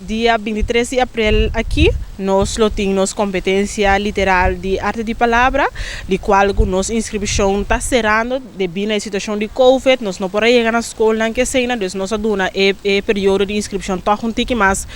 Dia 23 di april aki, nos lo tin nos kompetensia literal di Arte di Palabra, di kual ku nos inskripshon ta serando debí na e situashon di Covid. Nos no por a yega na skolnan ku eseinan, dus nos a duna e e periodo di inskripshon tòg un tiki mas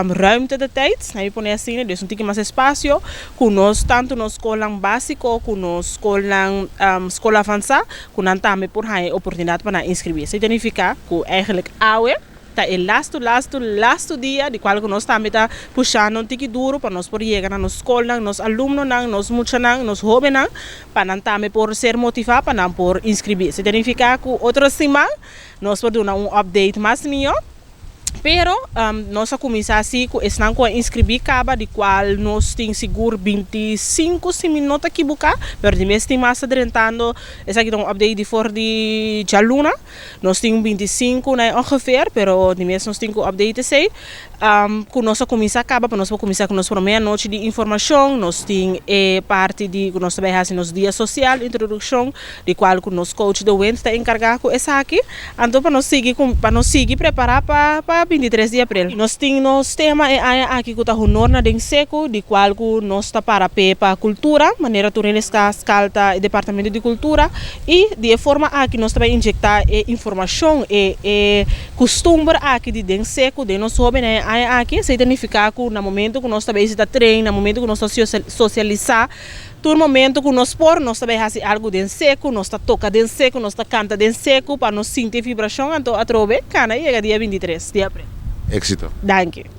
ruimte de tijd, na mi pone asina, dus un tiki mas espasio ku nos tantu nos skolnan básiko ku nos skolnan skol avansá ku nan tambe por haña e oportunidat pa nan inskribí. Esei ta nifiká ku eigenlijk awe ta e lastu lastu lastu dia di kual ku nos tambe ta pushando un tiki duru pa nos por yega na nos skolnan, nos alumnonan, nos muchanan, nos hóbennan pa nan tambe por ser motivá pa nan por inskribí. Esei ta nifiká ku otro siman nos por duna un update mas mihó. Pero nos a kuminsá si ku esnan ku a inskribí kaba di kual nos tin sigur 25 si mi no ta kibuká, pero di mes tin mas ta drentando. Esaki ta un update di for di djaluna. Nos tin 25 na e ongeveer, pero di mes nos tin ku update esei. Ku nos a kuminsá kaba pa nos por kuminsá ku nos promé anochi di informashon. Nos tin e parti di ku nos ta bai hasi nos dia sosial, introdukshon, di kual ku nos coach De Wind ta enkargá ku esaki. Anto pa nos sigui ku pa nos sigui prepará pa pa 23 di april. Nos tin nos tema e aña aki ku ta Honor na den Seku, di kual ku nos ta para p'e pa kultura, manera tur hende sta skalta e departamento di kultura i di e forma aki nos ta bai injektá e informashon, e e kustumber aki di den seku den nos hóbennan e aña aki. Esei ta nifiká ku na momento ku nos ta bai sita tren, na momento ku nos ta sosialisá, tur momento ku nos por, nos ta bai hasi algu den seku, nos ta toka den seku, nos ta kanta den seku pa nos sinti e vibrashon, anto atrobe kana yega dia 23 di april. Éksito. Danki.